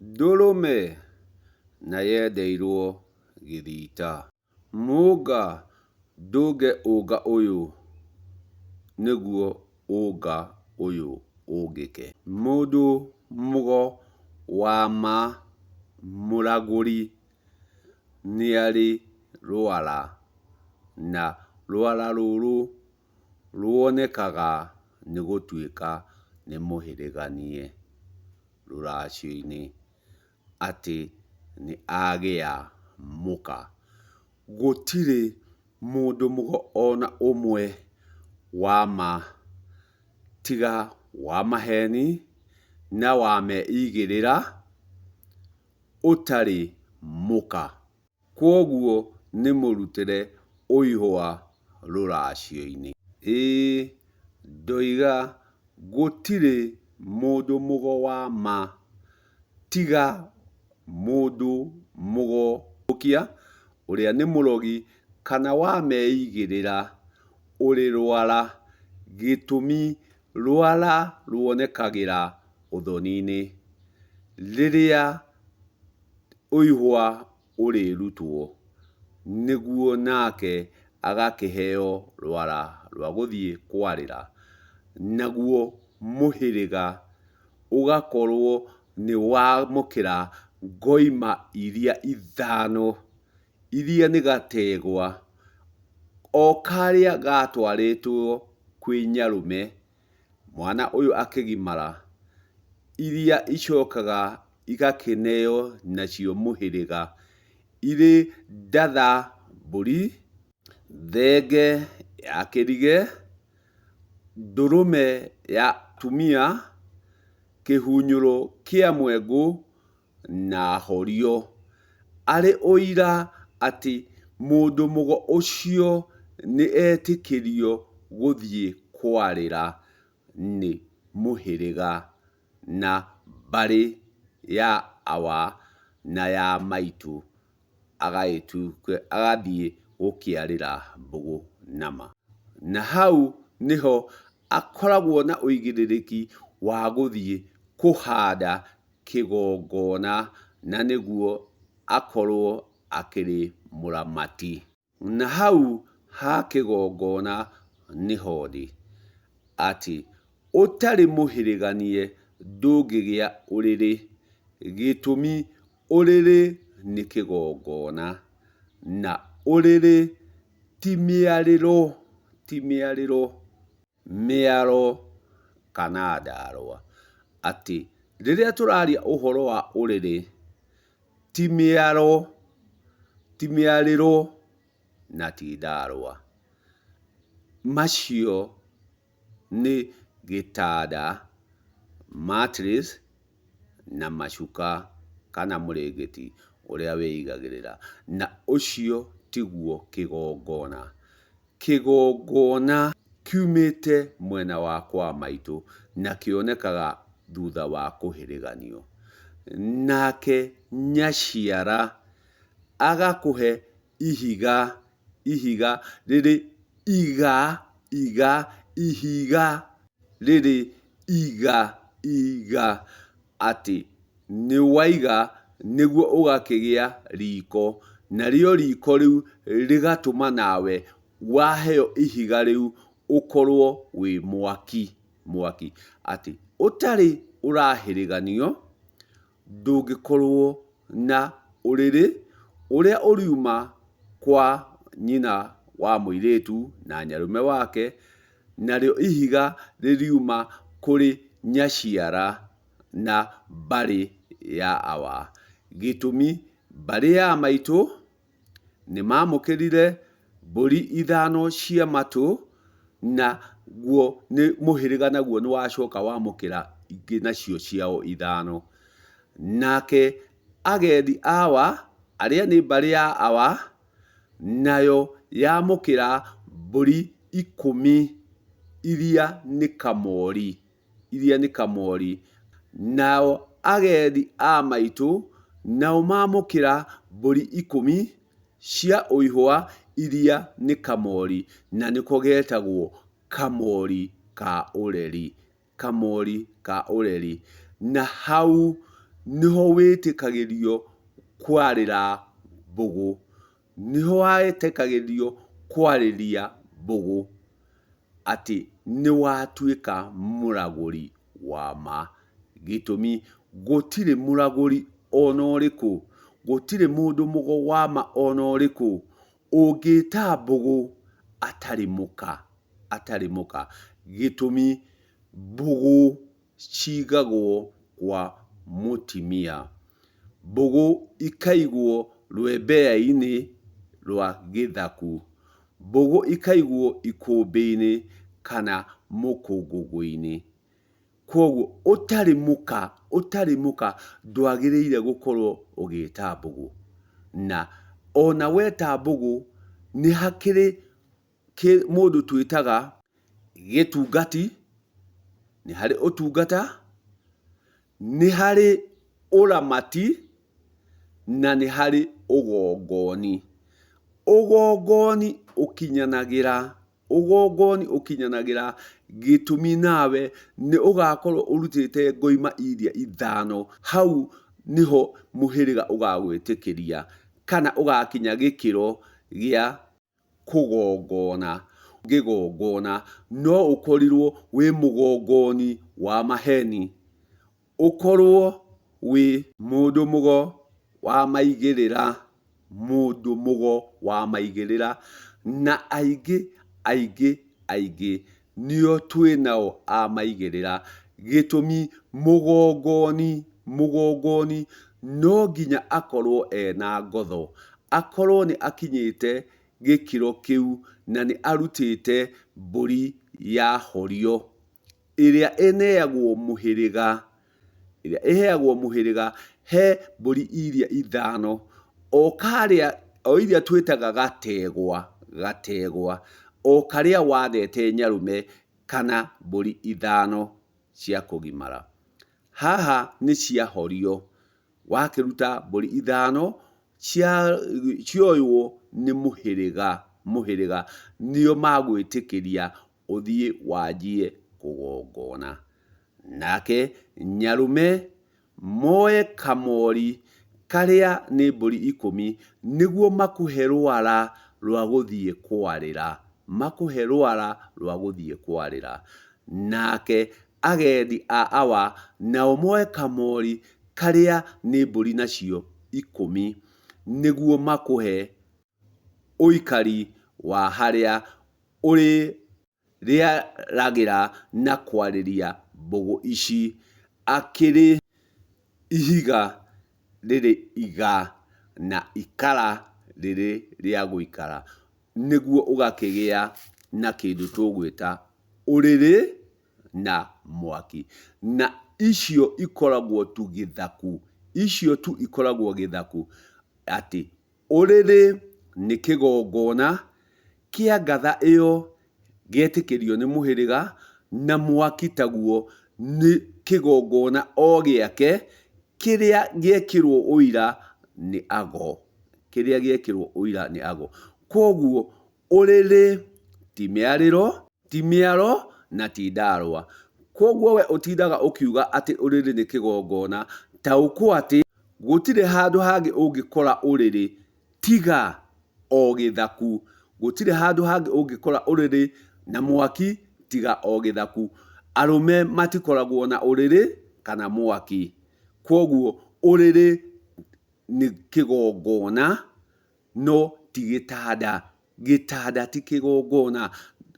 Ndũrũme na yendeirwo gĩthita. Mũnga ndũnge ũnga ũyũ nĩguo ũnga ũyũ ũngĩke. Mũndũ mũgo wa ma mũragũri nĩarĩ rwara, na rwara rũrũ ruonekaga nĩ gũtuĩka nĩ mũhĩrĩganie rũracio-inĩ atĩ nĩ agĩa mũka. Gũtirĩ mũndũ mũgo ona ũmwe wa ma tiga wa maheni na wa meigĩrĩra ũtarĩ mũka. Kwoguo nĩ mũrutĩre ũihwa rũracio-inĩ. Ĩĩ ndoiga gũtirĩ mũndũ mũgo wa ma tiga mũndũ mũgo ũrĩa nĩ mũrogi kana wa meigĩrĩra ũrĩ rwara. Gĩtũmi rwara ruonekagĩra ũthoni-inĩ. Rĩrĩa ũihwa ũrĩrutwo nĩguo nake agakĩheo rwara rwa gũthiĩ kwarĩra, naguo mũhĩrĩga ũgakorwo nĩ wamũkĩra ngoima iria ithano, iria nĩ gategwa, o karĩa gatwarĩtwo kwĩ nyarũme mwana ũyũ akĩgimara, iria icokaga igakĩneo nacio mũhĩrĩga irĩ ndatha mbũri, thenge ya kĩrige, ndũrũme ya atumia, kĩhunyũro kĩa mwengũ na horio, arĩ ũira atĩ mũndũ mũgo ũcio nĩ etĩkĩrio gũthiĩ kwarĩra nĩ mũhĩrĩga na mbarĩ ya awa na ya maitũ, agathiĩ gũkĩarĩra mbũgũ nama. Na hau nĩho akoragwo na ũigĩrĩrĩki wa gũthiĩ kũhanda kĩgongona na nĩguo akorwo akĩrĩ mũramati. Na hau ha kĩgongona nĩho ndĩ, atĩ ũtarĩ mũhĩrĩganie ndũngĩgĩa ũrĩrĩ. Gĩtũmi ũrĩrĩ nĩ kĩgongona, na ũrĩrĩ ti mĩarĩro, ti mĩarĩro, mĩaro kana ndarwa. Atĩ rĩrĩa tũraria ũhoro wa ũrĩrĩ, ti mĩaro, ti mĩarĩro na ti ndarwa. Macio nĩ gĩtanda, mattress na macuka kana mũrĩngĩti ũrĩa wĩigagĩrĩra. Na ũcio tiguo kĩgongona. Kĩgongona kiumĩte mwena wa kwa maitũ na kĩonekaga thutha wa kũhĩrĩganio. Nake nyaciara agakũhe ihiga, ihiga rĩrĩ iga, iga, ihiga rĩrĩ iga, iga, atĩ nĩ waiga nĩguo ũgakĩgĩa riko, narĩo riko rĩu rĩgatũma nawe waheo ihiga rĩu ũkorwo wĩ mwaki, mwaki, atĩ ũtarĩ ũrahĩrĩganio ndũngĩkorwo na ũrĩrĩ ũrĩa ũriuma kwa nyina wa mũirĩtu na nyarũme wake, narĩo ihiga rĩriuma kũrĩ nyaciara na mbarĩ ya awa. Gĩtũmi mbarĩ ya maitũ nĩ mamũkĩrire mbũri ithano cia matũ, na guo nĩ mũhĩrĩga naguo nĩ wacoka wamũkĩra ingĩ nacio ciao ithano. Nake agendi awa, arĩa nĩ mbarĩ ya awa, nayo yamũkĩra mbũri ikũmi iria nĩ kamori, iria nĩ kamori. Nao agendi a maitũ nao mamũkĩra mbũri ikũmi cia ũihwa iria nĩ kamori, na nĩko getagwo kamori ka ũreri, kamori ka ũreri. Na hau nĩho wĩtĩkagĩrio kwarĩra mbũgũ, nĩho wetĩkagĩrio kwarĩria mbũgũ atĩ nĩwatuĩka mũragũri wa ma. Gĩtũmi, gũtirĩ mũragũri ona ũrĩkũ, gũtirĩ mũndũ mũgo wa ma ona ũrĩkũ ũngĩta mbũgũ atarĩ mũka, atarĩ mũka. Gĩtũmi, mbũgũ cigagwo kwa mũtimia, mbũgũ ikaigwo rwembea-inĩ rwa gĩthaku, mbũgũ ikaigwo ikũmbĩ-inĩ kana mũkũngũgũ-inĩ. Kwoguo ũtarĩ mũka, ũtarĩ mũka ndwagĩrĩire gũkorwo ũgĩta mbũgũ. Na ona weta mbũgũ nĩ hakĩrĩ mũndũ twĩtaga gĩtungati, nĩ harĩ ũtungata, nĩ harĩ ũramati, na nĩ harĩ ũgongoni. Ũgongoni ũkinyanagĩra, ũgongoni ũkinyanagĩra gĩtũmi nawe nĩ ũgakorwo ũrutĩte ngoima iria ithano, hau nĩho mũhĩrĩga ũgagwĩtĩkĩria kana ũgakinya gĩkĩro gĩa kũgongona. Ũngĩgongona no ũkorirwo wĩ mũgongoni wa maheni, ũkorwo wĩ mũndũ mũgo wa maigĩrĩra, mũndũ mũgo wa maigĩrĩra, na aingĩ aingĩ aingĩ nĩo twĩnao a maigĩrĩra. Gĩtũmi mũgongoni, mũgongoni no nginya akorwo ena ngotho, akorwo nĩ akinyĩte gĩkĩro kĩu na nĩ arutĩte mbũri ya horio ĩrĩa ĩneagwo mũhĩrĩga, ĩrĩa ĩheagwo mũhĩrĩga he mbũri iria ithano, o karĩa, o iria twĩtaga gategwa, gategwa, o karĩa wanete nyarũme kana mbũri ithano cia kũgimara. Haha nĩ cia horio, wakĩruta mbũri ithano cioywo nĩ mũhĩrĩga, mũhĩrĩga nĩo magwĩtĩkĩria ũthiĩ wanjie kũgongona. Nake nyarũme moe kamori karĩa nĩ mbũri ikũmi nĩguo makũhe rwara rwa gũthiĩ kwarĩra, makũhe rwara rwa gũthiĩ kwarĩra. Nake agendi a awa nao moe kamori karĩa nĩ mbũri nacio ikũmi nĩguo makũhe ũikari wa harĩa ũrĩrĩaragĩra na kwarĩria mbũgũ ici. Akĩrĩ ihiga rĩrĩ iga na ikara rĩrĩ rĩa gũikara, nĩguo ũgakĩgĩa na kĩndũ tũgwĩta ũrĩrĩ na mwaki. Na icio ikoragwo tu gĩthaku, icio tu ikoragwo gĩthaku atĩ ũrĩrĩ nĩ kĩgongona kĩa ngatha ĩyo gĩetĩkĩrio nĩ mũhĩrĩga, na mwaki taguo nĩ kĩgongona o gĩake kĩrĩa gĩekĩrwo ũira nĩ ago, kĩrĩa gĩekĩrwo ũira nĩ ago. Kwoguo ũrĩrĩ ti mĩarĩro, ti mĩaro na ti ndarwa. Kwoguo we ũtindaga ũkiuga atĩ ũrĩrĩ nĩ kĩgongona, taũkwo atĩ gũtirĩ handũ hangĩ ũngĩkora ũrĩrĩ tiga o gĩthaku. Gũtirĩ handũ hangĩ ũngĩkora ũrĩrĩ na mwaki tiga o gĩthaku. Arũme matikoragwo na ũrĩrĩ kana mwaki. Kwoguo ũrĩrĩ nĩ kĩgongona no ti gĩtanda. Gĩtanda ti kĩgongona,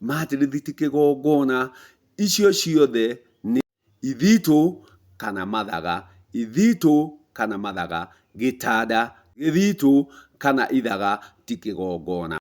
matĩrĩthi ti kĩgongona, icio ciothe nĩ ithitũ kana mathaga, ithitũ kana mathaga, gĩtanda, gĩthitũ kana ithaga ti kĩgongona.